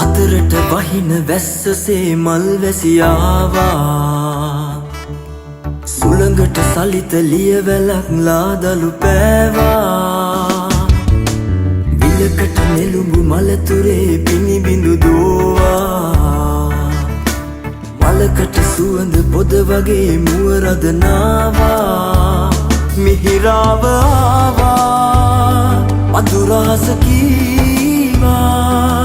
කතරට වහින වැස්සසේ මල් වැසියාවා. සුළඟට සලිත ලියවැලක් ලාදලු පෑවා. විලකට නෙළුඹු මලතුරේ පිණිබිඳු දෝවා. මලකට සුවඳ පොද වගේ මුව රදනාවා. මිහිරාව ආවා, මధుරහස කීවා.